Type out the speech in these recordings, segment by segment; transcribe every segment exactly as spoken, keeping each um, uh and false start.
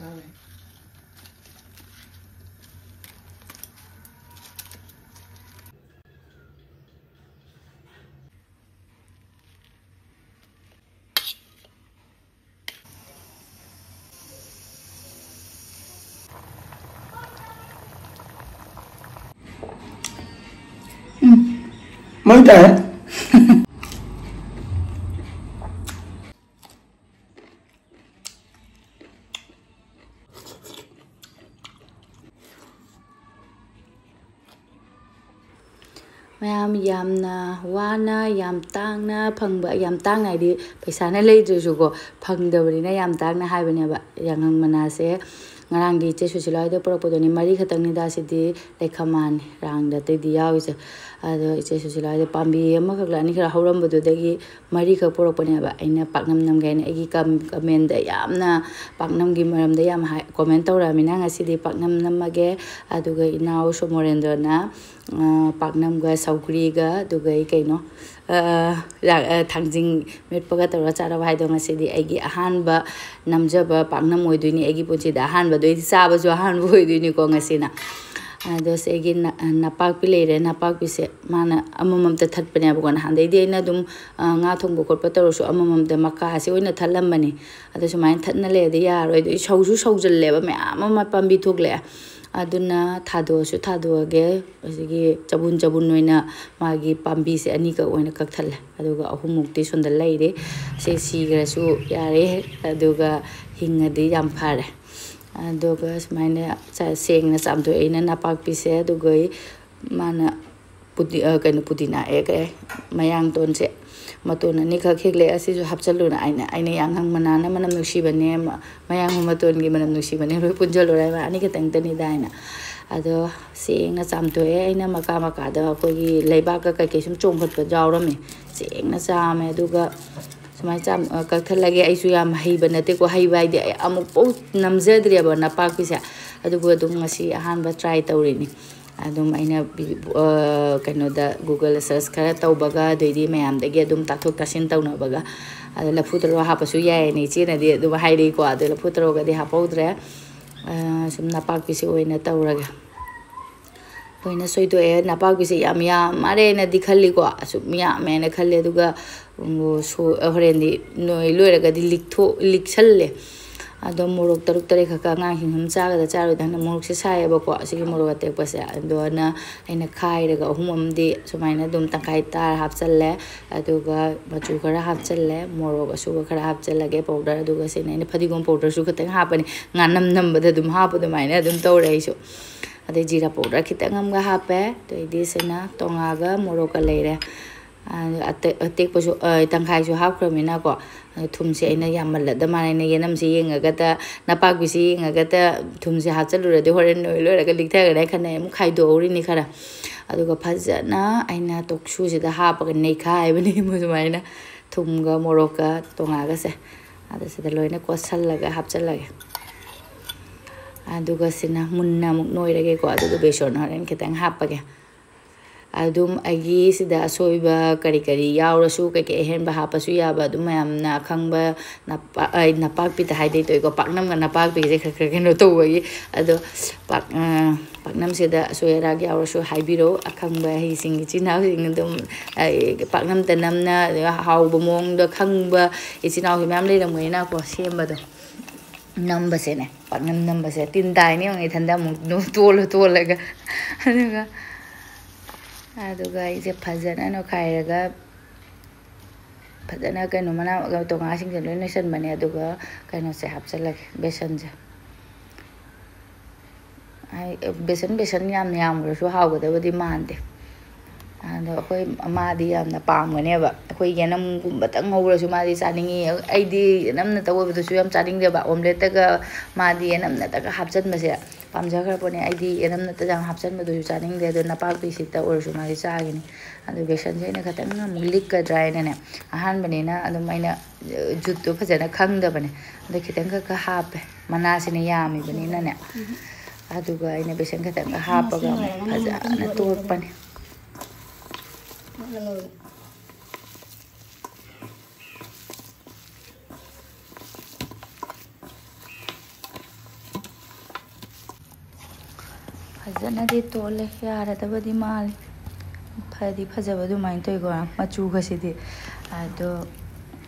ꯎꯝ, ꯃꯩ ꯇꯥꯏ꯫ ꯃꯌꯥꯝ, ꯌꯥꯝꯅ ꯋꯥꯅ, ꯌꯥꯝ ꯇꯥꯡꯅ ꯐꯪꯕ, ꯌꯥꯝ ꯇꯥꯡꯅ ꯍꯥꯏꯗꯤ ꯄꯩꯁꯥꯅ ꯂꯩꯗ꯭ꯔꯁꯨꯀꯣ, ꯐꯪꯗꯕꯅꯤꯅ ꯌꯥꯝ ꯇꯥꯡꯅ ꯍꯥꯏꯕꯅꯦꯕ꯫ ꯌꯥꯉꯪ ꯃꯅꯥꯁꯦ ꯉꯔꯥꯡꯗꯤ ꯏꯆꯦ ꯁꯨꯁꯤꯂꯥ ꯍꯣꯏꯗ ꯄꯨꯔꯛꯄꯗꯨꯅꯤ, ꯃꯔꯤ ꯈꯛꯇꯪꯅꯤꯗ, ꯁꯤꯗꯤ ꯂꯩꯈꯃꯥꯟꯅꯤ, ꯔꯥꯡꯗ ꯑꯇꯩꯗꯤ ꯌꯥꯎꯔꯤꯁꯦ꯫ ꯑꯗꯣ ꯏꯆꯦ ꯁꯨꯁꯤꯂꯥ ꯍꯣꯏꯗ ꯄꯥꯝꯕꯤ ꯑꯃꯈꯛꯂ ꯑꯅꯤꯈꯛ ꯍꯧꯔꯝꯕꯗꯨꯗꯒꯤ ꯃꯔꯤꯈꯛ ꯄꯨꯔꯛꯄꯅꯦꯕ꯫ ꯑꯩꯅ ꯄꯥꯛꯅꯝ ꯅꯝꯒꯦ ꯍꯥꯏꯅ ꯑꯩꯒꯤ ꯀꯝ-, ꯀꯃꯦꯟꯗ ꯌꯥꯝꯅ ꯄꯥꯛꯅꯝꯒꯤ ꯃꯔꯝꯗ ꯌꯥꯝ ꯍꯥꯏ, ꯀꯣꯃꯦꯟ ꯇꯧꯔꯛꯑꯃꯤꯅ ꯉꯁꯤꯗꯤ ꯄꯥꯛꯅꯝ ꯅꯝꯃꯒꯦ꯫ ꯑꯗꯨꯒ ꯏꯅꯥꯎ ꯁꯣꯃꯣꯔꯦꯟꯗ꯭ꯔꯅ, ꯑ, ꯄꯥꯛꯅꯝꯒ ꯁꯧꯒ꯭ꯔꯤꯒ, ꯑꯗꯨꯒ ꯑꯩ ꯀꯩꯅꯣ, ꯑ, ꯂꯥꯛ-, ꯑ, ꯊꯥꯡꯖꯤꯡ ꯃꯦꯠꯄꯒ ꯇꯧꯔꯒ ꯆꯥꯔꯕ ꯍꯥꯏꯗꯣ ꯉꯁꯤꯗꯤ ꯑꯩꯒꯤ ꯑꯍꯥꯟꯕ ꯅꯝꯖꯕ ꯄꯥꯛꯅꯝ ꯑꯣꯏꯗꯣꯏꯅꯤ꯫ ꯑꯩꯒꯤ ꯄꯨꯟꯁꯤꯗ ꯑꯍꯥꯟꯕꯗꯣ, ꯑꯩꯗꯤ ꯆꯥꯕꯁꯨ ꯑꯍꯥꯟꯕ ꯑꯣꯏꯗꯣꯏꯅꯤꯀꯣ ꯉꯁꯤꯅ꯫ ꯑꯗꯣ ꯁꯤ ꯑꯩꯒꯤ ꯅ-, ꯅꯄꯥꯛꯄꯤ ꯂꯩꯔꯦ꯫ ꯅꯄꯥꯛꯄꯤꯁꯦ ꯃꯥꯅ ꯑꯃꯃꯝꯇ ꯊꯠꯄꯅꯦꯕꯀꯣ꯫ ꯅꯍꯥꯟꯗꯩꯗꯤ ꯑꯩꯅ ꯑꯗꯨꯝ, ꯑ, ꯉꯥ ꯊꯣꯡꯕ ꯈꯣꯠꯄ ꯇꯧꯔꯁꯨ ꯑꯃꯃꯝꯇ ꯃꯀꯥꯁꯦ ꯑꯣꯏꯅ ꯊꯠꯂꯝꯕꯅꯤ꯫ ꯑꯗꯣ ꯁꯨꯃꯥꯏꯅ ꯊꯠꯅ ꯂꯩꯔꯗꯤ ꯌꯥꯔꯣꯏ꯫ ꯑꯗꯣ ꯑꯩ ꯁꯧꯁꯨ ꯁꯧꯖꯜꯂꯦꯕ, ꯃꯌꯥꯝ ꯑꯃ ꯄꯥꯝꯕꯤ ꯊꯣꯛꯂꯛꯑꯦ꯫ ꯑꯗꯨꯅ ꯊꯥꯗꯣꯛꯑꯁꯨ ꯊꯥꯗꯣꯛꯑꯒꯦ꯫ ꯑꯁꯤꯒꯤ ꯆꯕꯨꯟ ꯆꯕꯨꯟ ꯑꯣꯏꯅ ꯃꯥꯒꯤ ꯄꯥꯝꯕꯤꯁꯦ ꯑꯅꯤꯈꯛ ꯑꯣꯏꯅ ꯀꯛꯊꯠꯂꯦ꯫ ꯑꯗꯨꯒ ꯑꯍꯨꯝꯃꯨꯛꯇꯤ ꯁꯣꯝꯗ ꯂꯩꯔꯦ꯫ ꯁꯤ ꯁꯤꯈ꯭ꯔꯁꯨ ꯌꯥꯔꯦ꯫ ꯑꯗꯨꯒ ꯍꯤꯡꯉꯗꯤ ꯌꯥꯝ ꯐꯔꯦ꯫ ꯑꯗꯨꯒ ꯁꯨꯃꯥꯏꯅ ꯆ-, ꯁꯦꯡꯅ ꯆꯥꯝꯊꯣꯛꯑꯦ ꯑꯩꯅ ꯅꯄꯥꯛꯄꯤꯁꯦ꯫ ꯑꯗꯨꯒ ꯑꯩ ꯃꯥꯅ ꯄꯨꯗꯤ-, ꯑ, ꯀꯩꯅꯣ, ꯄꯨꯗꯤꯅꯥ, ꯑꯦ, ꯀꯩ, ꯃꯌꯥꯡꯇꯣꯟꯁꯦ ꯃꯇꯣꯟ ꯑꯅꯤꯈꯛ ꯍꯦꯛꯂꯛꯑꯦ, ꯑꯁꯤꯁꯨ ꯍꯥꯞꯆꯜꯂꯨꯅ꯫ ꯑꯩꯅ, ꯑꯩꯅ ꯌꯥꯉꯪ ꯃꯅꯥꯅ ꯃꯅꯝ ꯅꯨꯡꯁꯤꯕꯅꯦ, ꯃ-, ꯃꯌꯥꯡ ꯃꯇꯣꯟꯒꯤ ꯃꯅꯝ ꯅꯨꯡꯁꯤꯕꯅꯦ, ꯂꯣꯏ ꯄꯨꯟꯁꯤꯜꯂꯨꯔꯦ ꯍꯥꯏꯕ, ꯑꯅꯤ ꯈꯛꯇꯪꯇꯅꯤꯗ ꯍꯥꯏꯅ꯫ ꯑꯗꯣ ꯁꯦꯡꯅ ꯆꯥꯝꯊꯣꯛꯑꯦ ꯑꯩꯅ, ꯃꯀꯥ ꯃꯀꯥꯗ ꯑꯩꯈꯣꯏꯒꯤ ꯂꯩꯕꯥꯛꯀ ꯀꯩꯀꯩ ꯁꯨꯝ ꯆꯣꯡꯈꯠꯄ ꯌꯥꯎꯔꯝꯃꯦ, ꯁꯦꯡꯅ ꯆꯥꯝꯃꯦ꯫ ꯑꯗꯨꯒ ꯁꯨꯃꯥꯏꯅ ꯆꯥꯝ-, ꯑ, ꯀꯛꯊꯠꯂꯒꯦ꯫ ꯑꯩꯁꯨ ꯌꯥꯝ ꯍꯩꯕ ꯅꯠꯇꯦꯀꯣ, ꯍꯩꯕ ꯍꯥꯏꯗꯤ ꯑꯩ ꯑꯃꯨꯛꯐꯥꯎ ꯅꯝꯖꯗ꯭ꯔꯦꯕ ꯅꯄꯥꯛꯄꯤꯁꯦ, ꯑꯗꯨꯕꯨ ꯑꯗꯨꯝ ꯉꯁꯤ ꯑꯍꯥꯟꯕ ꯇ꯭ꯔꯥꯏ ꯇꯧꯔꯤꯅꯤ꯫ ꯑꯗꯨꯝ ꯑꯩꯅ ꯚꯤ-, ꯑ, ꯀꯩꯅꯣꯗ Google search ꯈꯔ ꯇꯧꯕꯒ, ꯑꯗꯩꯗꯤ ꯃꯌꯥꯝꯗꯒꯤ ꯑꯗꯨꯝ ꯇꯥꯊꯣꯛ ꯇꯥꯁꯤꯟ ꯇꯧꯅꯕꯒ ꯑꯗꯣ ꯂꯐꯨ ꯊꯔꯣ ꯍꯥꯞꯄꯁꯨ ꯌꯥꯏꯌꯦꯅ ꯏꯆꯦꯅꯗꯤ ꯑꯗꯨꯝ ꯍꯥꯏꯔꯛꯏꯀꯣ꯫ ꯑꯗꯣ ꯂꯐꯨ ꯊꯔꯣꯒꯗꯤ ꯍꯥꯞꯍꯧꯗ꯭ꯔꯦ꯫ ꯑ, ꯁꯨꯝ ꯅꯄꯥꯛꯄꯤꯁꯦ ꯑꯣꯏꯅ ꯇꯧꯔꯒꯦ꯫ ꯂꯣꯏꯅ ꯁꯣꯏꯗꯣꯛꯑꯦ꯫ ꯅꯄꯥꯛꯄꯤꯁꯦ ꯌꯥꯝ ꯌꯥꯝ ꯃꯥꯜꯂꯦꯅꯗꯤ ꯈꯜꯂꯤꯀꯣ꯫ ꯑꯁꯨꯛ ꯌꯥꯝꯃꯦꯅ ꯈꯜꯂꯦ꯫ ꯑꯗꯨꯒ, ꯎꯝ, ꯁꯣ-, ꯍꯣꯔꯦꯟꯗꯤ ꯅꯣꯏ ꯂꯣꯏꯔꯒꯗꯤ ꯂꯤꯛꯊꯣꯛ-, ꯂꯤꯛꯁꯜꯂꯦ꯫ ꯑꯗꯣ ꯃꯣꯔꯣꯛ ꯇꯔꯨꯛ ꯇꯔꯦꯠ ꯈꯛꯀ ꯑꯉꯥꯡꯁꯤꯡ ꯁꯨꯝ ꯆꯥꯒꯗ ꯆꯥꯔꯣꯏꯗ ꯍꯥꯏꯅ ꯃꯣꯔꯣꯛꯁꯦ ꯁꯥꯏꯌꯦꯕꯀꯣ꯫ ꯑꯁꯤꯒꯤ ꯃꯣꯔꯣꯛ ꯑꯇꯦꯛꯄꯁꯦ꯫ ꯑꯗꯨꯅ ꯑꯩꯅ ꯈꯥꯏꯔꯒ ꯑꯍꯨꯝ ꯑꯃꯗꯤ ꯁꯨꯃꯥꯏꯅ ꯑꯗꯨꯝ ꯇꯪꯈꯥꯏ ꯇꯥꯔ ꯍꯥꯞꯆꯜꯂꯦ꯫ ꯑꯗꯨꯒ ꯃꯆꯨ ꯈꯔ ꯍꯥꯞꯆꯜꯂꯦ, ꯃꯣꯔꯣꯛ ꯑꯁꯨꯕ ꯈꯔ ꯍꯥꯞꯆꯜꯂꯒꯦ powder꯫ ꯑꯗꯨꯒ ꯁꯤꯅ ꯑꯩꯅ ꯐꯗꯤꯒꯣꯝ powderꯁꯨ ꯈꯤꯇꯪ ꯍꯥꯞꯄꯅꯤ, ꯉꯥꯅꯝ ꯅꯝꯕꯗ ꯑꯗꯨꯝ ꯍꯥꯞꯄ ꯑꯗꯨꯃꯥꯏꯅ ꯑꯗꯨꯝ ꯇꯧꯔꯦ ꯑꯩꯁꯨ꯫ ꯑꯗꯩ ꯖꯤꯔꯥ powder ꯈꯤꯇꯪ ꯑꯃꯒ ꯍꯥꯞꯄꯦ꯫ ꯑꯗꯩꯗꯤ ꯁꯤꯅ ꯇꯣꯉꯥꯒ ꯃꯣꯔꯣꯛꯀ ꯂꯩꯔꯦ꯫ ꯑ, ꯑꯇꯦꯛ-, ꯑꯇꯦꯛꯄꯁꯨ, ꯑ, ꯇꯪꯈꯥꯏꯁꯨ ꯍꯥꯞꯈ꯭ꯔꯃꯤꯅꯀꯣ꯫ ꯑ, ꯊꯨꯝꯁꯦ ꯑꯩꯅ ꯌꯥꯝꯃꯜꯂꯗ ꯃꯥꯜꯂꯦ꯫ ꯑꯩꯅ ꯌꯦꯅꯝꯁꯦ ꯌꯦꯡꯉꯒꯇ, ꯅꯄꯥꯛꯄꯤꯁꯦ ꯌꯦꯡꯉꯒꯇ ꯊꯨꯝꯁꯦ ꯍꯥꯞꯆꯜꯂꯨꯔꯗꯤ ꯍꯣꯔꯦꯟ ꯅꯣꯏ ꯂꯣꯏꯔꯒ ꯂꯤꯛꯊꯒꯅꯤ ꯈꯟꯅ ꯑꯃꯨꯛ ꯈꯥꯏꯗꯣꯛꯍꯧꯔꯤꯅꯤ ꯈꯔ꯫ ꯑꯗꯨꯒ ꯐꯖꯅ ꯑꯩꯅ ꯇꯣꯛꯁꯨꯁꯤꯗ ꯍꯥꯞꯄꯒ ꯅꯩꯈꯥꯏꯕꯅꯤ ꯁꯨꯃꯥꯏꯅ ꯊꯨꯝꯒ ꯃꯣꯔꯣꯛꯀ ꯇꯣꯉꯥꯒꯁꯦ꯫ ꯑꯗ ꯁꯤꯗ ꯂꯣꯏꯅ ꯀꯣꯠꯁꯜꯂꯒ ꯍꯥꯞꯆꯜꯂꯒꯦ꯫ ꯑꯗꯨꯒ ꯁꯤꯅ ꯃꯨꯟꯅ ꯑꯃꯨꯛ ꯅꯣꯏꯔꯒꯦꯀꯣ꯫ ꯑꯗꯨꯒ ꯕꯦꯁꯣꯟ ꯍꯣꯔꯦꯟ ꯈꯤꯇꯪ ꯍꯥꯞꯄꯒꯦ꯫ ꯑꯗꯨꯝ ꯑꯩꯒꯤ ꯁꯤꯗ ꯑꯁꯣꯏꯕ ꯀꯔꯤ ꯀꯔꯤ ꯌꯥꯎꯔꯁꯨ, ꯀꯩꯀꯩ ꯑꯍꯦꯟꯕ ꯍꯥꯞꯄꯁꯨ ꯌꯥꯕ, ꯑꯗꯨꯝ ꯃꯌꯥꯝꯅ ꯑꯈꯪꯕ ꯅꯄꯥ-, ꯑꯩ ꯅꯄꯥꯛꯄꯤꯗ ꯍꯥꯏꯗꯣꯏ ꯇꯧꯏꯀꯣ, ꯄꯥꯛꯅꯝꯒ ꯅꯄꯥꯛꯄꯤꯒꯁꯦ ꯈꯔ ꯈꯔ ꯀꯩꯅꯣ ꯇꯧꯕꯒꯤ꯫ ꯑꯗꯣ ꯄꯥꯛ-, ꯑ, ꯄꯥꯛꯅꯝꯁꯤꯗ ꯑꯁꯣꯏ ꯑꯔꯥꯛ ꯌꯥꯎꯔꯁꯨ ꯍꯥꯏꯕꯤꯔꯛꯑꯣ꯫ ꯑꯈꯪꯕ ꯍꯩꯁꯤꯡ ꯏꯆꯤꯟ ꯏꯅꯥꯎꯁꯤꯡ ꯑꯗꯨꯝ, ꯑ, ꯄꯥꯛꯅꯝꯇ ꯅꯝꯅ, ꯑꯗꯨꯒ ꯍꯥꯎꯕ ꯃꯑꯣꯡꯗ ꯈꯪꯕ ꯏꯆꯤꯟ ꯏꯅꯥꯎꯁꯨ ꯃꯌꯥꯝ ꯂꯩꯔꯝꯒꯅꯤꯅꯀꯣ, ꯁꯦꯝꯕꯗꯣ꯫ ꯅꯝꯕꯁꯦꯅꯦ, ꯄꯥꯛꯅꯝ ꯅꯝꯕꯁꯦ ꯇꯤꯟ ꯇꯥꯏꯅꯦ ꯌꯦꯡꯉꯣ, ꯏꯊꯟꯗ ꯑꯃꯨꯛ ꯅꯣ-, ꯇꯣꯜꯂ ꯇꯣꯜꯂꯒ꯫ ꯑꯗꯨꯒ, ꯑꯗꯨꯒ ꯑꯩꯁꯦ ꯐꯖꯅ ꯅꯣꯏꯈꯥꯏꯔꯒ, ꯐꯖꯅ ꯀꯩꯅꯣ, ꯃꯅꯥ ꯇꯣꯉꯥꯁꯤꯡꯁꯦ ꯂꯣꯏ ꯅꯣꯏꯁꯟꯕꯅꯦ꯫ ꯑꯗꯨꯒ ꯀꯩꯅꯣꯁꯦ ꯍꯥꯞꯆꯜꯂꯒꯦ, ꯕꯦꯁꯟꯁꯦ꯫ ꯍꯥꯏ-, ꯕꯦꯁꯟ, ꯕꯦꯁꯟ ꯌꯥꯝ ꯌꯥꯝꯈ꯭ꯔꯁꯨ ꯍꯥꯎꯒꯗꯕꯗꯤ ꯃꯥꯟꯗꯦ꯫ ꯑꯗꯣ ꯑꯩꯈꯣꯏ ꯃꯥꯗꯤ ꯌꯥꯝꯅ ꯄꯥꯝꯒꯅꯦꯕ꯫ ꯑꯩꯈꯣꯏ ꯌꯦꯅꯝꯒꯨꯝꯕꯇꯪ ꯉꯧꯔꯁꯨ ꯃꯥꯗꯤ ꯆꯥꯅꯤꯡꯉꯤ꯫ ꯑꯩꯗꯤ ꯌꯦꯅꯝꯅꯇ ꯑꯣꯏꯕꯗꯨꯁꯨ ꯌꯥꯝ ꯆꯥꯅꯤꯡꯗꯦꯕ꯫ ꯑꯣꯝꯂꯦꯠꯇꯒ ꯃꯥꯗꯤ ꯌꯦꯅꯝꯅꯇꯒ ꯍꯥꯞꯆꯟꯕꯁꯦ ꯄꯥꯝꯖꯈ꯭ꯔ ꯄꯣꯠꯅꯤ꯫ ꯑꯩꯗꯤ ꯌꯦꯅꯝꯅꯇ ꯌꯥꯝ ꯍꯥꯞꯆꯟꯕꯗꯨꯁꯨ ꯆꯥꯅꯤꯡꯗꯦ꯫ ꯑꯗꯣ ꯅꯄꯥꯛꯄꯤꯁꯤꯗ ꯑꯣꯏꯔꯁꯨ ꯃꯥꯗꯤ ꯆꯥꯒꯤꯅꯤ꯫ ꯑꯗꯣ ꯕꯦꯁꯟꯁꯦ ꯑꯩꯅ ꯈꯤꯇꯪ ꯑꯃꯨꯛ ꯂꯤꯛꯀꯗ꯭ꯔꯥ ꯍꯥꯏꯅꯅꯦ, ꯑꯍꯥꯟꯕꯅꯤꯅ ꯑꯗꯨꯝ ꯑꯩꯅ, ꯑ, ꯖꯨꯠꯇꯣ ꯐꯖꯅ ꯈꯪꯗꯕꯅꯦ꯫ ꯑꯗꯣ ꯈꯤꯇꯪ ꯈꯛ ꯈꯛ ꯍꯥꯞꯄꯦ, ꯃꯅꯥꯁꯤꯅ ꯌꯥꯝꯃꯤꯕꯅꯤꯅꯅꯦ꯫ ꯑꯗꯨꯒ ꯑꯩꯅ ꯕꯦꯁꯟ ꯈꯤꯇꯪꯒ ꯍꯥꯞꯄꯒ ꯑꯃꯨꯛ ꯐꯖꯅ ꯇꯣꯠꯄꯅꯦ꯫ ꯐꯖꯅꯗꯤ ꯇꯣꯠꯂꯦ, ꯌꯥꯔꯗꯕꯗꯤ ꯃꯥꯜꯂꯤ꯫ ꯐꯗꯤ ꯐꯖꯕ ꯑꯗꯨꯃꯥꯏꯅ ꯇꯧꯏꯀꯣ, ꯃꯆꯨꯒꯁꯤꯗꯤ꯫ ꯑꯗꯣ,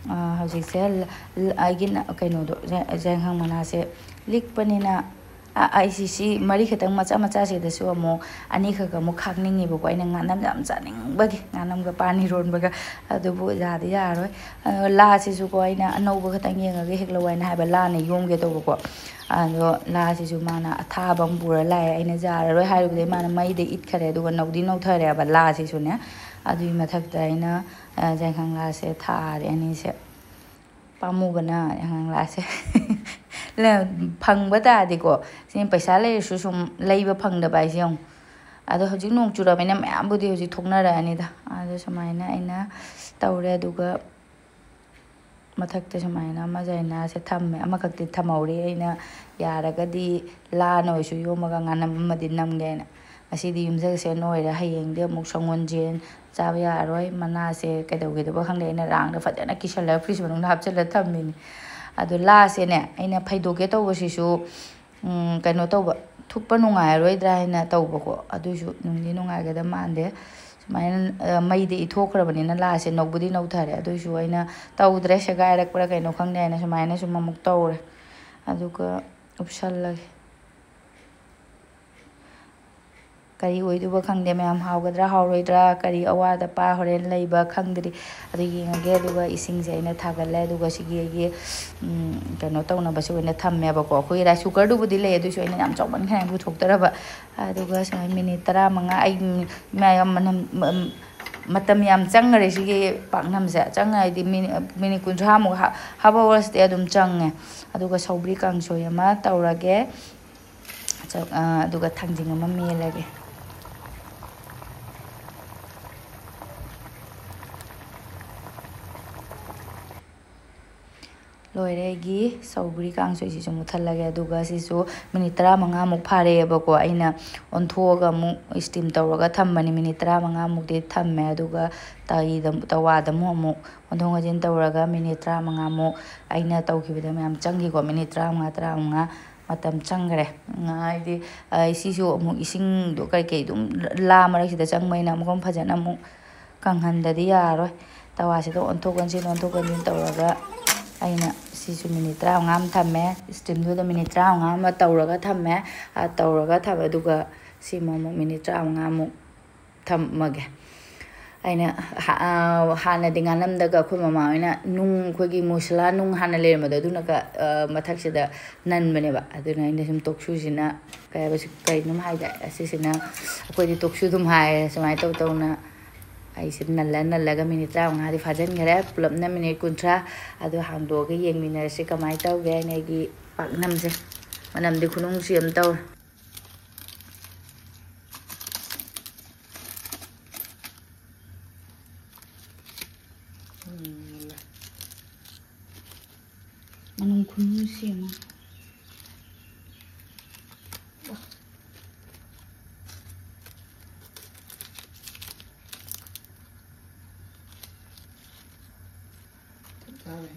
ꯑ, ꯍꯧꯖꯤꯛꯁꯦ ꯂ-, ꯂ-, ꯑꯩꯒꯤ ꯅ-, ꯀꯩꯅꯣꯗꯣ, ꯌꯥꯏ-, ꯌꯥꯏꯉꯪ ꯃꯅꯥꯁꯦ ꯂꯤꯛꯄꯅꯤꯅ, ꯑ, ꯑꯩꯁꯤ ꯁꯤ ꯃꯔꯤ ꯈꯛꯇꯪ ꯃꯆꯥ ꯃꯆꯥꯁꯤꯗꯁꯨ ꯑꯃꯨꯛ ꯑꯅꯤꯈꯛ ꯑꯃꯨꯛ ꯈꯥꯛꯅꯤꯡꯉꯦꯕꯀꯣ꯫ ꯑꯩꯅ ꯉꯥꯅꯝ ꯌꯥꯝ ꯆꯥꯅꯤꯡꯕꯒꯤ, ꯉꯥꯅꯝꯒ ꯄꯥꯟ ꯏꯔꯣꯟꯕꯒ꯫ ꯑꯗꯨꯕꯨ ꯌꯥꯗꯤ ꯌꯥꯔꯔꯣꯏ꯫ ꯑꯗꯣ ꯂꯥꯁꯤꯁꯨꯀꯣ, ꯑꯩꯅ ꯑꯅꯧꯕ ꯈꯛꯇꯪ ꯌꯦꯡꯉꯒ ꯍꯦꯛꯂꯛꯑꯣ ꯍꯥꯏꯅ ꯍꯥꯏꯕ, ꯂꯥꯅ ꯌꯣꯝꯒꯦ ꯇꯧꯕꯀꯣ꯫ ꯑꯗꯣ ꯂꯥꯁꯤꯁꯨ ꯃꯥꯅ ꯑꯊꯥꯕ ꯑꯃ ꯄꯨꯔ ꯂꯥꯛꯑꯦ꯫ ꯑꯩꯅ ꯌꯥꯔꯔꯣꯏ ꯍꯥꯏꯔꯨꯕꯗꯩ ꯃꯥꯅ ꯃꯩꯗ ꯏꯠꯈꯔꯦ, ꯑꯗꯨꯒ ꯅꯧꯗꯤ ꯅꯧꯊꯔꯦꯕ ꯂꯥꯁꯤꯁꯨꯅꯦ꯫ ꯑꯗꯨꯒꯤ ꯃꯊꯛꯇ ꯑꯩꯅ, ꯑ, ꯌꯥꯏꯉꯪ ꯂꯥꯁꯦ ꯊꯥꯔꯦ ꯑꯅꯤꯁꯦ꯫ ꯄꯥꯝꯃꯨꯕꯅ ꯌꯥꯏꯉꯪ ꯂꯥꯁꯦ꯫ ꯂ-, ꯐꯪꯕ ꯇꯥꯔꯗꯤꯀꯣ, ꯁꯤ ꯄꯩꯁꯥ ꯂꯩꯔꯁꯨ ꯁꯨꯝ ꯂꯩꯕ ꯐꯪꯗꯕ ꯍꯥꯏꯁꯦ ꯌꯦꯡꯉꯨ꯫ ꯑꯗꯣ ꯍꯧꯖꯤꯛ ꯅꯣꯡ ꯆꯨꯔꯕꯅꯤꯅ ꯃꯌꯥꯝꯕꯨꯗꯤ ꯍꯧꯖꯤꯛ ꯊꯣꯛꯅꯔꯛꯑꯅꯤꯗ꯫ ꯑꯗꯣ ꯁꯨꯃꯥꯏꯅ ꯑꯩꯅ ꯇꯧꯔꯦ, ꯑꯗꯨꯒ ꯃꯊꯛꯇ ꯁꯨꯃꯥꯏꯅ ꯑꯃ ꯖꯥꯏꯅꯥꯁꯦ ꯊꯝꯃꯦ, ꯑꯃꯈꯛꯇꯤ ꯊꯝꯍꯧꯔꯤ꯫ ꯑꯩꯅ ꯌꯥꯔꯒꯗꯤ ꯂꯥꯅ ꯑꯣꯏꯁꯨ ꯌꯣꯝꯃꯒ ꯉꯥꯅꯝ ꯑꯃꯗꯤ ꯅꯝꯒꯦ ꯍꯥꯏꯅ꯫ ꯉꯁꯤꯗꯤ ꯌꯨꯝꯖꯀꯩꯁ ꯅꯣꯏꯔꯦ, ꯍꯌꯦꯡꯗꯤ ꯑꯃꯨꯛ ꯁꯪꯒꯣꯟꯖꯦꯟ ꯆꯥꯕ ꯌꯥꯔꯔꯣꯏ꯫ ꯃꯅꯥꯁꯦ ꯀꯩꯗꯧꯒꯦꯗꯕ ꯈꯪꯗꯦ, ꯑꯩꯅ ꯔꯥꯡꯗ ꯐꯖꯅ ꯀꯤꯁꯜꯂꯒ ꯐ꯭ꯔꯤꯖ ꯃꯅꯨꯡꯗ ꯍꯥꯞꯆꯤꯜꯂ ꯊꯝꯃꯤꯅꯤ꯫ ꯑꯗꯣ ꯂꯥꯁꯦꯅꯦ, ꯑꯩꯅ ꯐꯩꯗꯣꯛꯀꯦ ꯇꯧꯕꯁꯤꯁꯨ, ꯎꯝ, ꯀꯩꯅꯣ ꯇꯧꯕ, ꯊꯨꯞꯄ ꯅꯨꯡꯉꯥꯏꯔꯔꯣꯏꯗ꯭ꯔꯥ ꯍꯥꯏꯅ ꯇꯧꯕꯀꯣ꯫ ꯑꯗꯨꯏꯁꯨ ꯅꯨꯡꯗꯤ ꯅꯨꯡꯉꯥꯏꯒꯗꯕ ꯃꯥꯟꯗꯦ꯫ ꯁꯨꯃꯥꯏꯅ, ꯑ, ꯃꯩꯗ ꯏꯊꯣꯛꯈ꯭ꯔꯕꯅꯤꯅ ꯂꯥꯁꯦ ꯅꯧꯕꯨꯗꯤ ꯅꯧꯊꯔꯦ, ꯑꯗꯨꯏꯁꯨ ꯑꯩꯅ ꯇꯧꯗ꯭ꯔꯦ, ꯁꯦꯒꯥꯏꯔꯛꯄ꯭ꯔꯥ ꯀꯩꯅꯣ ꯈꯪꯗꯦ ꯍꯥꯏꯅ ꯁꯨꯃꯥꯏꯅ ꯁꯨꯝ ꯑꯃꯨꯛ ꯇꯧꯔꯦ꯫ ꯑꯗꯨꯒ ꯎꯞꯁꯜꯂꯒꯦ꯫ ꯀꯔꯤ ꯑꯣꯏꯗꯣꯏꯕ ꯈꯪꯗꯦ ꯃꯌꯥꯝ, ꯍꯥꯎꯒꯗ꯭ꯔꯥ ꯍꯥꯎꯔꯣꯏꯗ꯭ꯔꯥ, ꯀꯔꯤ ꯑꯋꯥꯠ ꯑꯄꯥ ꯍꯣꯔꯦꯟ ꯂꯩꯕ ꯈꯪꯗ꯭ꯔꯤ꯫ ꯑꯗꯨ ꯌꯦꯡꯉꯒꯦ꯫ ꯑꯗꯨꯒ ꯏꯁꯤꯡꯁꯦ ꯑꯩꯅ ꯊꯥꯒꯠꯂꯦ꯫ ꯑꯗꯨꯒ ꯁꯤꯒꯤ ꯑꯩꯒꯤ, ꯎꯝ, ꯀꯩꯅꯣ ꯇꯧꯅꯕꯁꯨ ꯑꯣꯏꯅ ꯊꯝꯃꯦꯕꯀꯣ꯫ ꯑꯩꯈꯣꯏꯒꯤ ꯔꯥꯏꯁ ꯀꯨꯀꯔꯗꯨꯕꯨꯗꯤ ꯂꯩ, ꯑꯗꯨꯏꯁꯨ ꯑꯩꯅ ꯌꯥꯝ ꯆꯥꯎꯃꯟꯈ꯭ꯔꯦ ꯍꯥꯏꯅ ꯄꯨꯊꯣꯛꯇꯔꯕ꯫ ꯑꯗꯨꯒ ꯁꯨꯃꯥꯏꯅ ꯃꯤꯅꯤꯠ ꯇꯔꯥꯃꯉꯥ ꯑꯩ, ꯃꯌꯥꯝ ꯃꯅꯝ, ꯃ-, ꯃꯇꯝ ꯌꯥꯝ ꯆꯪꯈꯔꯦ ꯁꯤꯒꯤ ꯄꯥꯛꯅꯝꯁꯦ꯫ ꯆꯪꯉꯦ ꯍꯥꯏꯗꯤ ꯃꯤꯅꯤꯠ, ꯃꯤꯅꯤꯠ ꯀꯨꯟꯊ꯭ꯔꯥꯃꯨꯛ ꯍꯥ-, half hours ꯇꯤ ꯑꯗꯨꯝ ꯆꯪꯉꯦ꯫ ꯑꯗꯨꯒ ꯁꯧꯒ꯭ꯔꯤ ꯀꯥꯡꯁꯣꯏ ꯑꯃ ꯇꯧꯔꯒꯦ꯫ ꯆꯥꯛ, ꯑ, ꯑꯗꯨꯒ ꯊꯥꯡꯖꯤꯡ ꯑꯃ ꯃꯦꯠꯂꯒꯦ꯫ ꯂꯣꯏꯔꯦ ꯑꯩꯒꯤ ꯁꯧꯒ꯭ꯔꯤ ꯀꯥꯡꯁꯣꯏꯁꯤꯁꯨ ꯃꯨꯠꯊꯠꯂꯒꯦ꯫ ꯑꯗꯨꯒ ꯁꯤꯁꯨ ꯃꯤꯅꯤꯠ ꯇꯔꯥꯃꯉꯥꯃꯨꯛ ꯐꯥꯔꯛꯑꯦꯕꯀꯣ꯫ ꯑꯩꯅ ꯑꯣꯟꯊꯣꯛꯑꯒ ꯑꯃꯨꯛ steam ꯇꯧꯔꯒ ꯊꯝꯕꯅꯤ꯫ ꯃꯤꯅꯤꯠ ꯇꯔꯥꯃꯉꯥꯃꯨꯛꯇꯤ ꯊꯝꯃꯦ꯫ ꯑꯗꯨꯒ ꯇꯩꯗ-, ꯇꯋꯥꯗ ꯑꯃꯨꯛ, ꯑꯃꯨꯛ ꯑꯣꯟꯊꯣꯛ ꯑꯣꯟꯁꯤꯟ ꯇꯧꯔꯒ ꯃꯤꯅꯤꯠ ꯇꯔꯥꯃꯉꯥꯃꯨꯛ ꯑꯩꯅ ꯇꯧꯈꯤꯕꯗ ꯃꯌꯥꯝ ꯆꯪꯈꯤꯀꯣ꯫ ꯃꯤꯅꯤꯠ ꯇꯔꯥꯃꯉꯥ, ꯇꯔꯥꯃꯉꯥ ꯃꯇꯝ ꯆꯪꯈ꯭ꯔꯦ꯫ ꯍꯥꯏꯗꯤ, ꯑꯩ ꯁꯤꯁꯨ ꯑꯃꯨꯛ ꯏꯁꯤꯡꯗꯣ ꯀꯩꯀꯩ ꯑꯗꯨꯝ ꯂꯥ ꯃꯔꯛꯁꯤꯗ ꯆꯪꯕꯅꯤꯅ ꯑꯃꯨꯛ ꯐꯖꯅ ꯑꯃꯨꯛ ꯀꯪꯍꯟꯗꯗꯤ ꯌꯥꯔꯔꯣꯏ꯫ ꯇꯋꯥꯁꯤꯗ ꯑꯣꯟꯊꯣꯛ ꯑꯣꯟꯁꯤꯟ, ꯑꯣꯟꯊꯣꯛ ꯑꯣꯟꯁꯤꯟ ꯇꯧꯔꯒ ꯑꯩꯅ ꯁꯤꯁꯨ ꯃꯤꯅꯤꯠ ꯇꯔꯥꯃꯉꯥ ꯑꯃ ꯊꯝꯃꯦ꯫ ꯏꯁꯇꯤꯝꯗꯨꯗ ꯃꯤꯅꯤꯠ ꯇꯔꯥꯃꯉꯥ ꯑꯃ ꯇꯧꯔꯒ ꯊꯝꯃꯦ꯫ ꯑ, ꯇꯧꯔꯒ ꯊꯝꯃꯦ꯫ ꯑꯗꯨꯒ ꯁꯤꯃ ꯑꯃꯨꯛ ꯃꯤꯅꯤꯠ ꯇꯔꯥꯃꯉꯥꯃꯨꯛ ꯊꯝꯃꯒꯦ꯫ ꯑꯩꯅ ꯍꯥ-, ꯑ, ꯍꯥꯟꯅꯗꯤ ꯉꯥꯅꯝꯗꯒ ꯑꯩꯈꯣꯏ ꯃꯃꯥ ꯍꯣꯏꯅ ꯅꯨꯡ, ꯑꯩꯈꯣꯏꯒꯤ ꯃꯨꯁꯂꯥ ꯅꯨꯡ ꯍꯥꯟꯅ ꯂꯩꯔꯝꯕꯗꯣ, ꯑꯗꯨꯅꯒ, ꯑ, ꯃꯊꯛꯁꯤꯗ ꯅꯟꯕꯅꯦꯕ꯫ ꯑꯗꯨꯅ ꯑꯩꯅ ꯁꯨꯝ ꯇꯣꯛꯁꯨꯁꯤꯅ, ꯀꯩ ꯍꯥꯏꯕ, ꯁꯤ ꯀꯩꯅꯣꯝ ꯍꯥꯏꯗꯥꯏ, ꯑꯁꯤꯁꯤꯅ ꯑꯩꯈꯣꯏꯗꯤ ꯇꯣꯛꯁꯨ ꯑꯗꯨꯝ ꯍꯥꯏꯔꯦ꯫ ꯁꯨꯃꯥꯏꯅ ꯇꯧ ꯇꯧꯅ ꯑꯩꯁꯦ ꯅꯜꯂ ꯅꯜꯂꯒ ꯃꯤꯅꯤꯠ ꯇꯔꯥꯃꯉꯥꯗꯤ ꯐꯥꯖꯤꯟꯈꯔꯦ꯫ ꯄꯨꯂꯞꯅ ꯃꯤꯅꯤꯠ ꯀꯨꯟꯊ꯭ꯔꯥ꯫ ꯑꯗꯨ ꯍꯥꯡꯗꯣꯛꯑꯒ ꯌꯦꯡꯃꯤꯟꯅꯔꯁꯤ ꯀꯃꯥꯏꯅ ꯇꯧꯒꯦ ꯍꯥꯏꯅ꯫ ꯑꯩꯒꯤ ꯄꯥꯛꯅꯝꯁꯦ ꯃꯅꯝꯗꯤ ꯈꯨꯅꯨꯡꯁꯤ ꯑꯃ ꯇꯧꯔꯦ꯫ ꯃꯅꯝ ꯈꯨꯅꯨꯡꯁꯤ ꯑꯃ꯫ ꯆꯞ ꯆꯥꯔꯦ꯫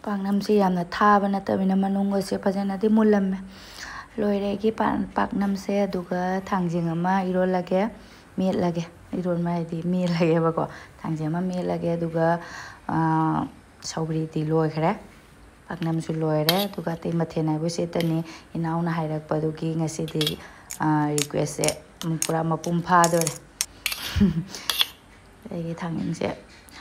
ꯄꯥꯛꯅꯝꯁꯦ ꯌꯥꯝꯅ ꯊꯥꯕ ꯅꯠꯇꯕꯅꯤꯅ ꯃꯅꯨꯡꯒꯁꯦ ꯐꯖꯅꯗꯤ ꯃꯨꯜꯂꯝꯃꯦ꯫ ꯂꯣꯏꯔꯦ ꯑꯩꯒꯤ ꯄꯥꯛ-, ꯄꯥꯛꯅꯝꯁꯦ꯫ ꯑꯗꯨꯒ ꯊꯥꯡꯖꯤꯡ ꯑꯃ ꯏꯔꯣꯜꯂꯒꯦ, ꯃꯦꯠꯂꯒꯦ꯫ ꯏꯔꯣꯟꯕ ꯍꯥꯏꯗꯤ ꯃꯦꯠꯂꯒꯦꯕꯀꯣ꯫ ꯊꯥꯡꯖꯤꯡ ꯑꯃ ꯃꯦꯠꯂꯒꯦ, ꯑꯗꯨꯒ, ꯑꯥ, ꯁꯧꯒ꯭ꯔꯤꯗꯤ ꯂꯣꯏꯈ꯭ꯔꯦ꯫ ꯄꯥꯛꯅꯝꯁꯨ ꯂꯣꯏꯔꯦ꯫ ꯑꯗꯨꯒ ꯑꯇꯩ ꯃꯊꯦꯜ ꯍꯥꯏꯕꯨ ꯁꯤꯠꯇꯅꯤ꯫ ꯏꯅꯥꯎꯅ ꯍꯥꯏꯔꯛꯄꯗꯨꯒꯤ ꯉꯁꯤꯗꯤ, ꯑꯥ, request ꯁꯦ ꯄꯨꯔꯥ ꯃꯄꯨꯡ ꯐꯥꯗꯣꯔꯦ꯫ ꯑꯩꯒꯤ ꯊꯥꯡꯖꯤꯡꯁꯦ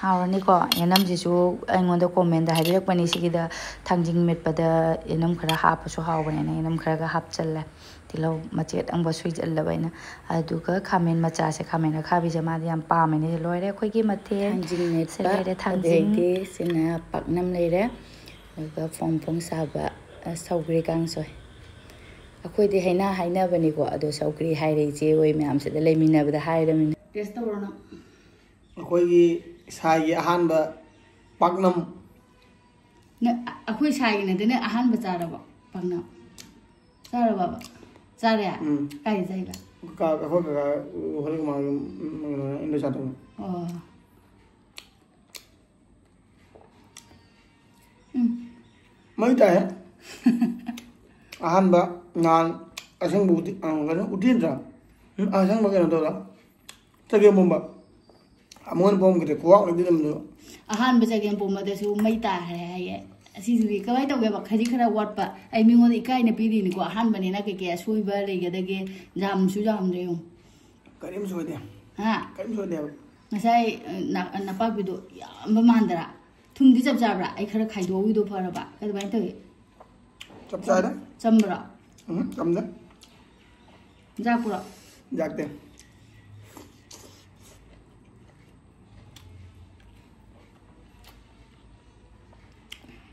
ꯍꯥꯎꯔꯅꯤꯀꯣ꯫ ꯌꯦꯅꯝꯁꯤꯁꯨ ꯑꯩꯉꯣꯟꯗ comment ꯇ ꯍꯥꯏꯕꯤꯔꯛꯄꯅꯤ, ꯁꯤꯒꯤꯗ ꯊꯥꯡꯖꯤꯡ ꯃꯦꯠꯄꯗ ꯌꯦꯅꯝ ꯈꯔ ꯍꯥꯞꯄꯁꯨ ꯍꯥꯎꯕꯅꯦꯅ ꯌꯦꯅꯝ ꯈꯔꯒ ꯍꯥꯞꯆꯜꯂꯦ꯫ ꯇꯤꯜꯍꯧ ꯃꯆꯦꯠ ꯑꯃꯒ ꯁꯣꯏꯖꯜꯂꯕ ꯑꯩꯅ꯫ ꯑꯗꯨꯒ ꯈꯥꯃꯦꯟ ꯃꯆꯥꯁꯦ, ꯈꯥꯃꯦꯟ ꯑꯈꯥꯕꯤꯁꯦ, ꯃꯥꯗꯤ ꯌꯥꯝ ꯄꯥꯝꯃꯦꯅꯦ꯫ ꯂꯣꯏꯔꯦ ꯑꯩꯈꯣꯏꯒꯤ ꯃꯊꯦꯜ꯫ ꯊꯥꯡꯖꯤꯡ ꯁꯤ ꯃꯦꯠꯄ, ꯂꯩꯔꯦ ꯊꯥꯡꯖꯤꯡ꯫ ꯑꯗꯩꯗꯤ ꯁꯤꯅ ꯄꯥꯛꯅꯝ ꯂꯩꯔꯦ꯫ ꯑꯗꯨꯒ ꯐꯣꯡ ꯐꯣꯡ ꯁꯥꯕ, ꯑ, ꯁꯧꯒ꯭ꯔꯤ ꯀꯥꯡꯁꯣꯏ꯫ ꯑꯩꯈꯣꯏꯗꯤ ꯍꯩꯅꯥ ꯍꯥꯏꯅꯕꯅꯤꯀꯣ, ꯑꯗꯣ ꯁꯧꯒ꯭ꯔꯤ ꯍꯥꯏꯔꯦ, ꯏꯆꯦ ꯍꯣꯏ ꯃꯌꯥꯝꯁꯤꯗ ꯂꯩꯃꯤꯟꯅꯕꯗ ꯍꯥꯏꯔꯃꯤꯅ꯫ Taste ꯇꯧꯔꯣ ꯅꯪ꯫ ꯑꯩꯈꯣꯏꯒꯤ ꯁꯥꯏꯒꯤ ꯑꯍꯥꯟꯕ ꯄꯥꯛꯅꯝ꯫ ꯅꯪ, ꯑꯩꯈꯣꯏ ꯁꯥꯏꯒꯤ ꯅꯠꯇꯦ, ꯅꯪ ꯑꯍꯥꯟꯕ ꯆꯥꯔꯕꯣ ꯄꯥꯛꯅꯝ? ꯆꯥꯔꯕꯕ? ꯆꯥꯔꯦ? ꯎꯝ꯫ ꯀꯥꯏꯗ ꯆꯥꯏꯕ? ꯀꯀꯥ, ꯑꯩꯈꯣꯏ ꯀꯀꯥ ꯍꯣꯔꯤꯀꯨꯃꯥꯔꯒꯤ, ꯎꯝ, ꯀꯩꯅꯣ, ꯏꯟꯗꯣ ꯆꯥꯗꯣꯏꯅꯦ꯫ ꯑꯣ꯫ ꯎꯝ꯫ ꯃꯩ ꯇꯥꯏꯍꯦ꯫ ꯑꯍꯥꯟꯕ ꯉꯥꯟ ꯑꯁꯪꯕ ꯎꯇꯤ, ꯑ, ꯀꯩꯅꯣ, ꯎꯇꯤ ꯅꯠꯇ꯭ꯔꯥ? ꯎꯝ, ꯑꯁꯪꯕ ꯀꯩꯅꯣ ꯇꯧꯔ꯫ ꯆꯒꯦꯝ ꯄꯣꯝꯕ꯫ ꯑꯃꯨꯛ ꯍꯦꯟꯅ ꯄꯣꯝꯈꯤꯗ꯭ꯔꯦ꯫ ꯈꯨꯍꯥꯎ ꯑꯃꯗꯤ ꯂꯩꯔꯝꯗꯦꯕ꯫ ꯑꯍꯥꯟꯕ ꯆꯒꯦꯝ ꯄꯣꯝꯕꯗꯁꯨ ꯃꯩ ꯇꯥꯈ꯭ꯔꯦ ꯍꯥꯏꯌꯦ꯫ ꯑꯁꯤꯁꯤꯗꯤ ꯀꯃꯥꯏꯅ ꯇꯧꯒꯦꯕ? ꯈꯖꯤꯛ ꯈꯔ ꯋꯥꯠꯄ꯫ ꯑꯩ ꯃꯤꯉꯣꯟꯗ ꯏꯀꯥꯏꯅ ꯄꯤꯔꯤꯅꯤꯀꯣ꯫ ꯑꯍꯥꯟꯕꯅꯤꯅ ꯀꯩꯀꯩ ꯑꯁꯣꯏꯕ ꯂꯩꯒꯗꯒꯦ? ꯌꯥꯝꯁꯨ ꯌꯥꯝꯗ꯭ꯔꯦ ꯌꯦꯡꯉꯨ꯫ ꯀꯔꯤꯝ ꯁꯣꯏꯗꯦ꯫ ꯍꯥ? ꯀꯔꯤꯝ ꯁꯣꯏꯗꯦꯕ꯫ ꯉꯁꯥꯏ, ꯑ, ꯅ-, ꯅꯄꯥꯛꯄꯤꯗꯣ ꯌꯥꯝꯕ ꯃꯥꯟꯗ꯭ꯔꯥ? ꯊꯨꯝꯗꯤ ꯆꯞ ꯆꯥꯕ꯭ꯔꯥ? ꯑꯩ ꯈꯔ ꯈꯥꯏꯗꯣꯛꯍꯧꯔꯤꯗꯣ ꯐꯔꯕ? ꯑꯗꯨꯃꯥꯏꯅ ꯇꯧꯋꯤ꯫ ꯆꯞ ꯆꯥꯔꯦ꯫ ꯆꯝꯕ꯭ꯔꯣ? ꯎꯝ, ꯆꯝꯗꯦ꯫ ꯌꯥꯛꯄ꯭ꯔꯣ? ꯌꯥꯛꯇꯦ꯫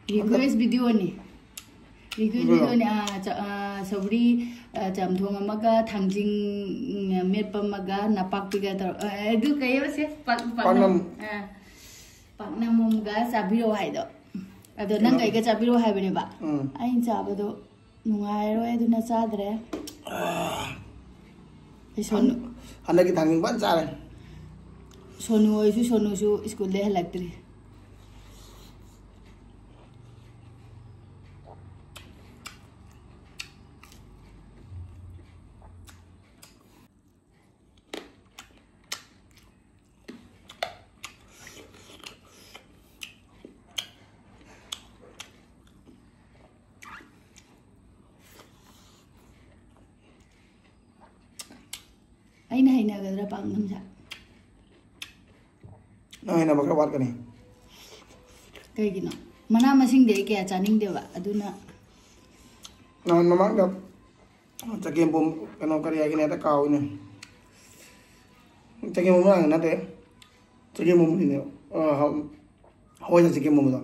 Request video ꯅꯤ꯫ Request video ꯅꯤ꯫ ꯑꯥ, ꯆ-, ꯑꯥ, ꯁꯧꯒ꯭ꯔꯤ, ꯑꯥ, ꯆꯝꯊꯣꯡ ꯑꯃꯒ, ꯊꯥꯡꯖꯤꯡ, ꯎꯝ, ꯃꯦꯠꯄ ꯑꯃꯒ, ꯅꯄꯥꯛꯄꯤꯒ ꯇꯧꯔ-, ꯑꯥ, ꯑꯗꯨ ꯀꯩ ꯍꯥꯏꯕ ꯁꯦ? ꯄꯥꯛ-, ꯄꯥꯛꯅꯝ꯫ ꯄꯥꯛꯅꯝ꯫ ꯑꯥ, ꯄꯥꯛꯅꯝ ꯑꯃꯒ ꯆꯥꯕꯤꯔꯣ ꯍꯥꯏꯗꯣ꯫ ꯑꯗꯣ ꯅꯪꯒ ꯀꯩꯅꯣ꯫ ꯑꯩꯒ ꯆꯥꯕꯤꯔꯣ ꯍꯥꯏꯕꯅꯦꯕ꯫ ꯎꯝ꯫ ꯑꯩꯅ ꯆꯥꯕꯗꯣ ꯅꯨꯡꯉꯥꯏꯔꯣꯏ, ꯑꯗꯨꯅ ꯆꯥꯗ꯭ꯔꯦ꯫ ꯑꯩ ꯁꯣꯅꯨ-, ꯍꯟꯗꯛꯀꯤ ꯊꯥꯡꯖꯤꯡ ꯐꯖꯅ ꯆꯥꯔꯦ꯫ ꯁꯣꯅꯨ ꯍꯣꯏꯁꯨ, ꯁꯣꯅꯨꯁꯨ ꯁ꯭ꯀꯨꯜꯗꯩ ꯍꯜꯂꯛꯇ꯭ꯔꯤ꯫ ꯑꯩꯅ ꯍꯩꯅꯒꯗ꯭ꯔꯥ ꯄꯥꯛꯅꯝꯁꯦ? ꯅꯪ ꯍꯩꯅꯕ ꯈꯔ ꯋꯥꯠꯀꯅꯤ꯫ ꯀꯩꯒꯤꯅꯣ? ꯃꯅꯥ ꯃꯁꯤꯡꯗꯤ ꯑꯩ ꯀꯌꯥ ꯆꯥꯅꯤꯡꯗꯦꯕ, ꯑꯗꯨꯅ꯫ ꯅꯍꯥꯟ ꯃꯃꯥꯡꯗ ꯆꯒꯦꯝꯄꯣꯝ, ꯀꯩꯅꯣ, ꯀꯔꯤ ꯍꯥꯏꯒꯦꯅꯦ, ꯍꯦꯛꯇ ꯀꯥꯎꯏꯅꯦ꯫ ꯆꯒꯦꯝꯄꯣꯝꯕ ꯉꯥꯛꯇ ꯅꯠꯇꯦ, ꯆꯒꯦꯝꯄꯣꯝꯕꯅꯤꯅꯦ꯫ ꯑ, ꯍ-, ꯍꯋꯥꯏꯖꯥꯔ ꯆꯒꯦꯝꯄꯣꯝꯕꯗꯣ꯫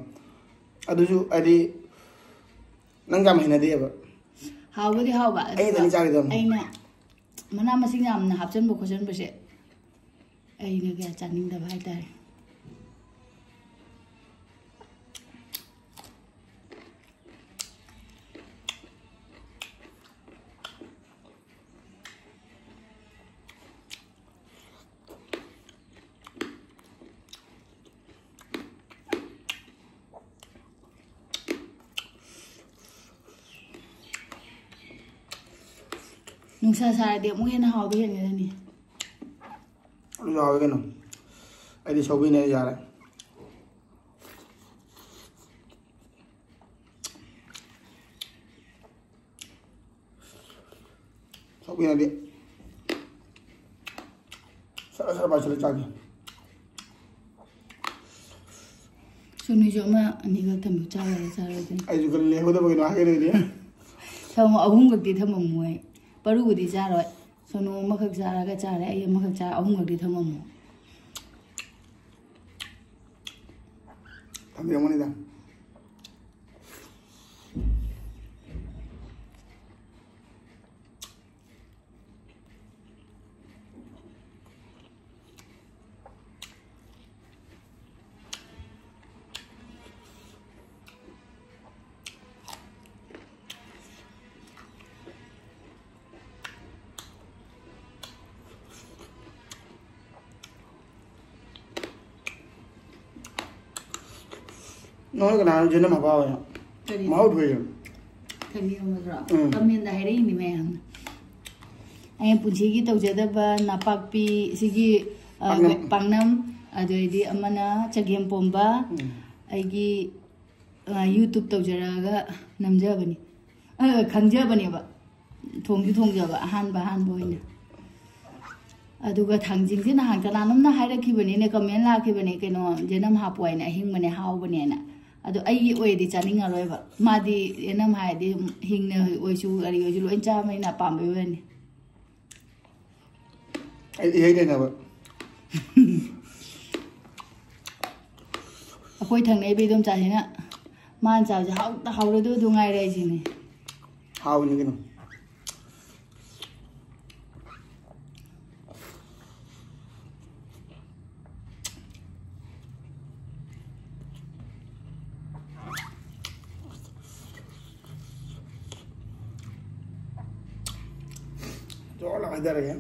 ꯑꯗꯨꯁꯨ ꯍꯥꯏꯗꯤ ꯅꯪ ꯌꯥꯝ ꯍꯩꯅꯗꯦꯕ꯫ ꯍꯥꯎꯕꯨꯗꯤ ꯍꯥꯎꯕ, ꯑꯩ ꯑꯗꯨꯒ ꯈꯛꯇꯅꯤ ꯆꯥꯈꯤꯗꯕꯅꯤ꯫ ꯑꯩꯅ ꯃꯅꯥ ꯃꯁꯤꯡ ꯌꯥꯝꯅ ꯍꯥꯞꯆꯤꯟꯕ ꯈꯣꯠꯆꯤꯟꯕꯁꯦ ꯑꯩꯅ ꯀꯌꯥ ꯆꯥꯅꯤꯡꯗꯕ ꯍꯥꯏꯇꯥꯔꯦ꯫ ꯅꯨꯡꯁꯥ ꯁꯥꯔꯗꯤ ꯑꯃꯨꯛ ꯍꯦꯟꯅ ꯍꯥꯎꯕ ꯍꯦꯟꯒꯗꯅꯤ꯫ ꯑꯗꯨ ꯌꯥꯎꯔꯦ ꯀꯩꯅꯣ, ꯑꯩꯗꯤ ꯁꯧꯒ꯭ꯔꯤꯅ ꯌꯥꯔꯦ꯫ ꯁꯧꯒ꯭ꯔꯤꯅꯗꯤ ꯁꯔ ꯁꯔ ꯄꯥꯏꯁꯤꯜꯂ ꯆꯥꯒꯦ꯫ ꯁꯣꯅꯨꯁꯨ ꯑꯃ ꯑꯅꯤꯈꯛ ꯊꯝꯕꯤꯌꯨ, ꯆꯥꯔꯒ ꯆꯥꯔꯣꯏꯗꯣꯏꯅꯤ꯫ ꯑꯩꯁꯨ ꯈꯔ ꯂꯦꯝꯒꯗꯕ ꯀꯩꯅꯣ ꯍꯥꯏꯒꯗꯣꯏꯅꯦ꯫ ꯊꯝꯃꯣ, ꯑꯍꯨꯝꯈꯛꯇꯤ ꯊꯝꯃꯝꯃꯣ꯫ ꯑꯩ ꯄꯔꯨꯕꯨꯗꯤ ꯆꯥꯔꯣꯏ꯫ ꯁꯣꯅꯨ ꯑꯃꯈꯛ ꯆꯥꯔꯒ ꯆꯥꯔꯦ, ꯑꯩ ꯑꯃꯈꯛ ꯆꯥ-, ꯑꯍꯨꯝꯈꯛꯇꯤ ꯊꯝꯃꯝꯃꯣ꯫ ꯊꯝꯕꯤꯔꯝꯒꯅꯤꯗ꯫ ꯅꯣꯏ ꯀꯅꯥꯅꯣ ꯖꯦꯅꯝ ꯍꯥꯞꯄ ꯍꯥꯎꯋꯦ? ꯀꯔꯤ? ꯃꯍꯥꯎ ꯊꯣꯛꯑꯦ꯫ ꯈꯪꯉꯤ ꯈꯪꯒꯗ꯭ꯔꯣ? ꯎꯝ꯫ ꯀꯃꯦꯟꯗ ꯍꯥꯏꯔꯛꯏꯅꯤ ꯃꯌꯥꯝꯅ꯫ ꯑꯩꯅ ꯄꯨꯟꯁꯤꯒꯤ ꯇꯧꯖꯗꯕ ꯅꯄꯥꯛꯄꯤ ꯁꯤꯒꯤ, ꯑ, ꯄꯥꯛꯅꯝ꯫ ꯄꯥꯛꯅꯝ, ꯑꯗꯩꯗꯤ ꯑꯃꯅ ꯆꯒꯦꯝ ꯄꯣꯝꯕ, ꯎꯝ꯫ ꯑꯩꯒꯤ, ꯑ, YouTube ꯇꯧꯖꯔꯛꯑꯒ ꯅꯝꯖꯕꯅꯤ꯫ ꯑ, ꯈꯪꯖꯕꯅꯦꯕ꯫ ꯊꯣꯡꯁꯨ ꯊꯣꯡꯖꯕ ꯑꯍꯥꯟꯕ, ꯑꯍꯥꯟꯕ ꯑꯣꯏꯅ꯫ ꯑꯗꯨꯒ ꯊꯥꯡꯖꯤꯡꯁꯦ ꯅꯍꯥꯟ ꯀꯅꯥꯅꯣꯝꯅ ꯍꯥꯏꯔꯛꯈꯤꯕꯅꯤꯅꯦ, ꯀꯃꯦꯟ ꯂꯥꯛꯈꯤꯕꯅꯦ, ꯀꯩꯅꯣ, ꯖꯦꯅꯝ ꯍꯥꯞꯄꯣ ꯍꯥꯏꯅ, ꯑꯍꯤꯡꯕꯅꯦ, ꯍꯥꯎꯕꯅꯦꯅ꯫ ꯑꯗꯣ ꯑꯩꯒꯤ ꯑꯣꯏꯔꯗꯤ ꯆꯥꯅꯤꯡꯉꯔꯣꯏꯕ꯫ ꯃꯥꯗꯤ ꯑꯦꯅꯝ ꯍꯥꯏꯔꯗꯤ ꯍꯤꯡꯅ ꯑꯣꯏꯁꯨ ꯀꯔꯤ ꯑꯣꯏꯁꯨ ꯂꯣꯏ ꯆꯥꯕꯅꯤꯅ ꯑꯄꯥꯝꯕꯩ ꯑꯣꯏꯔꯅꯤ꯫ ꯑꯩ ꯏꯍꯩ ꯂꯩꯅꯕ꯫ ꯑꯩꯈꯣꯏ ꯊꯪꯅꯩꯕ ꯏꯗꯣꯝꯆꯥꯁꯤꯅ ꯃꯥꯅ ꯆꯥꯕꯁꯦ ꯍꯥꯎꯇ ꯍꯥꯎꯔꯣꯏꯗꯣꯏꯗꯨ ꯉꯥꯏꯔꯦ ꯑꯩꯁꯤꯅꯦ꯫ ꯍꯥꯎꯅꯤ ꯀꯩꯅꯣ꯫ ꯖꯣꯔ ꯂꯥꯎ ꯍꯩꯊꯔꯒꯦ꯫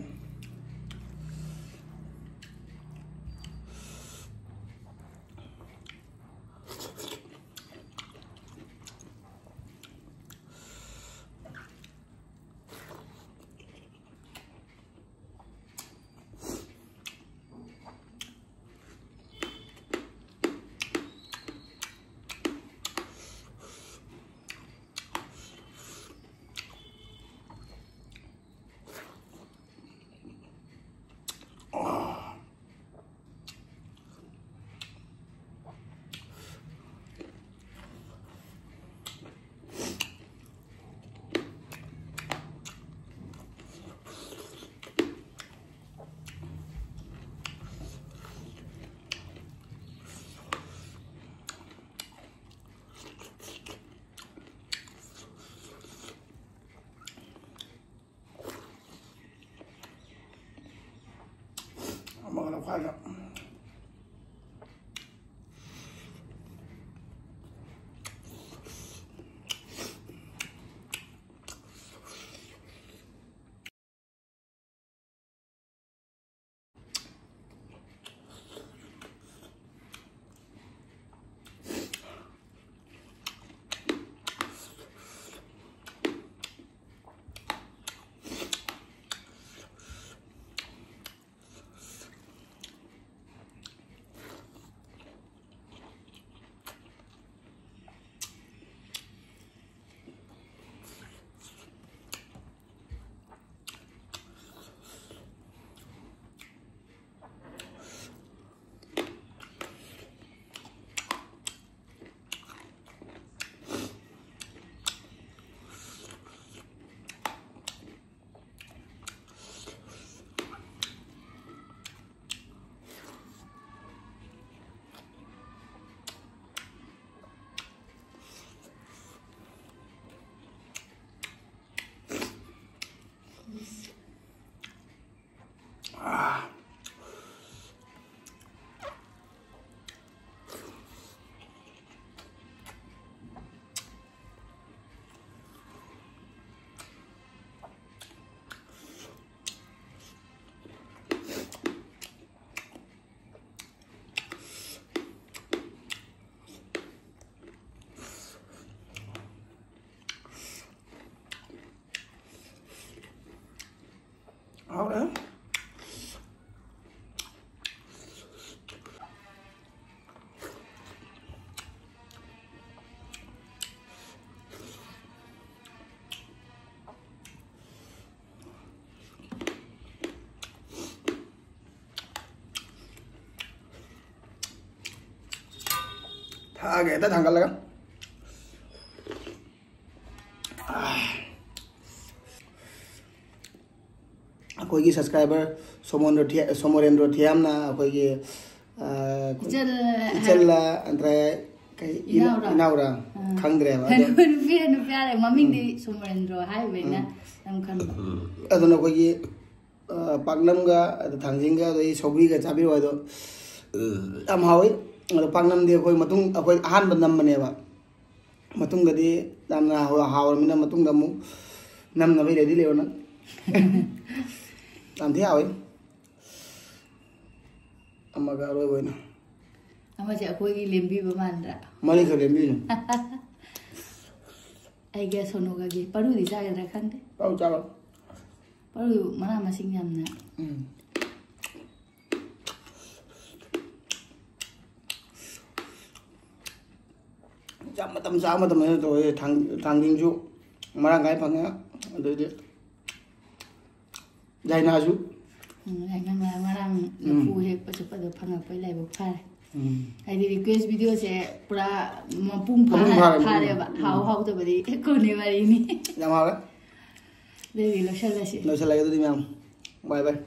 ꯑꯃꯒ ꯂꯧꯈꯥꯏꯒ꯫ ꯍꯥꯎꯔꯦ꯫ ꯊꯛꯑꯒꯦ ꯍꯦꯛꯇ ꯊꯥꯡꯒꯠꯂꯒ꯫ ꯑꯩꯈꯣꯏꯒꯤ subscriber ꯁꯣꯃꯣꯟꯗ꯭ꯔꯣ ꯊꯤ-, ꯁꯣꯃꯣꯔꯦꯟꯗ꯭ꯔꯣ ꯊꯤꯌꯥꯝꯅ ꯑꯩꯈꯣꯏꯒꯤ, ꯑ, ꯏꯆꯜ ꯏꯆꯜꯂ ꯅꯠꯇ꯭ꯔꯒ ꯀꯩ, ꯏꯅꯥꯎꯔꯥ? ꯏꯅꯥꯎꯔꯥ? ꯑꯥ꯫ ꯈꯪꯗ꯭ꯔꯦꯕ꯫ ꯑꯗꯣ ꯅꯨꯄꯤ, ꯅꯨꯄꯤ ꯍꯥꯏꯔꯦ, ꯃꯃꯤꯡꯗꯤ ꯎꯝ꯫ ꯁꯣꯃꯣꯔꯦꯟꯗ꯭ꯔꯣ ꯍꯥꯏꯕꯅꯤꯅ ꯎꯝ꯫ ꯌꯥꯝ ꯈꯟꯕ꯫ ꯑꯗꯨꯅ ꯑꯩꯈꯣꯏꯒꯤ, ꯑ, ꯄꯥꯛꯅꯝꯒ ꯑꯗ ꯊꯥꯡꯖꯤꯡꯒ ꯑꯗꯩ ꯁꯧꯒ꯭ꯔꯤꯒ ꯆꯥꯕꯤꯔꯣ꯫ ꯑꯗꯣ ꯌꯥꯝ ꯍꯥꯎꯋꯤ꯫ ꯑꯗꯣ ꯄꯥꯛꯅꯝꯗꯤ ꯑꯩꯈꯣꯏ ꯃꯇꯨꯡ, ꯑꯩꯈꯣꯏ ꯑꯍꯥꯟꯕ ꯅꯝꯕꯅꯦꯕ꯫ ꯃꯇꯨꯡꯗꯗꯤ ꯌꯥꯝꯅ ꯍꯥꯎ-, ꯍꯥꯎꯔꯕꯅꯤꯅ ꯃꯇꯨꯡꯗ ꯑꯃꯨꯛ ꯅꯝꯅꯕꯩ ready ꯂꯩꯔꯣ ꯅꯪ꯫ ꯌꯥꯝ ꯊꯤ ꯍꯥꯎꯋꯤ꯫ ꯑꯃꯒ ꯑꯔꯣꯏꯕ ꯑꯣꯏꯅ꯫ ꯑꯃꯁꯦ ꯑꯩꯈꯣꯏꯒꯤ ꯂꯦꯝꯕꯤꯕ ꯃꯥꯟꯗ꯭ꯔꯥ? ꯃꯔꯤꯈꯛ ꯂꯦꯝꯕꯤꯅꯨ꯫ ꯑꯩꯒ ꯁꯣꯅꯨꯒꯒꯤ ꯄꯔꯨꯗꯤ ꯆꯥꯒꯗ꯭ꯔꯥ ꯈꯪꯗꯦ꯫ ꯄꯔꯨ ꯆꯥꯔꯣ꯫ ꯄꯔꯨ ꯃꯅꯥ ꯃꯁꯤꯡ ꯌꯥꯝꯅ꯫ ꯎꯝ꯫ ꯌꯥꯝ ꯃꯇꯝ ꯆꯥꯕ ꯃꯇꯝ ꯑꯣꯏꯅ ꯇꯧꯋꯦ꯫ ꯊꯥꯡ-, ꯊꯥꯡꯖꯤꯡꯁꯨ ꯃꯔꯥꯡ ꯀꯥꯏ ꯐꯪꯉꯦ꯫ ꯑꯗꯩꯗꯤ ꯌꯥꯏꯅꯥꯁꯨ꯫ ꯎꯝ, ꯌꯥꯏꯅꯥ ꯉꯔꯥꯡ ꯎꯝ꯫ ꯂꯐꯨ ꯍꯦꯛꯄ ꯆꯠꯄꯗꯣ ꯐꯪꯉꯛꯄꯩ ꯂꯥꯏꯕꯛ ꯐꯔꯦ꯫ ꯎꯝ꯫ ꯍꯥꯏꯗꯤ request video ꯁꯦ ꯄꯨꯔꯥ ꯃꯄꯨꯡ ꯃꯄꯨꯡ ꯐꯥ-, ꯐꯥꯔꯦ, ꯃꯄꯨꯡ ꯐꯥꯔꯦꯕ꯫ ꯐꯥꯔꯦ꯫ ꯍꯥꯎ ꯎꯝ꯫ ꯍꯥꯎꯇꯕꯗꯤ ꯀꯣꯟꯅꯦ ꯋꯥꯔꯤꯅꯤ꯫ ꯌꯥꯝ ꯍꯥꯎꯔꯦ꯫ ꯑꯗꯨꯗꯤ ꯂꯣꯏꯁꯜꯂꯁꯤ꯫ ꯂꯣꯏꯁꯜꯂꯒꯦ ꯑꯗꯨꯗꯤ ꯃꯌꯥꯝ꯫ Bye bye꯫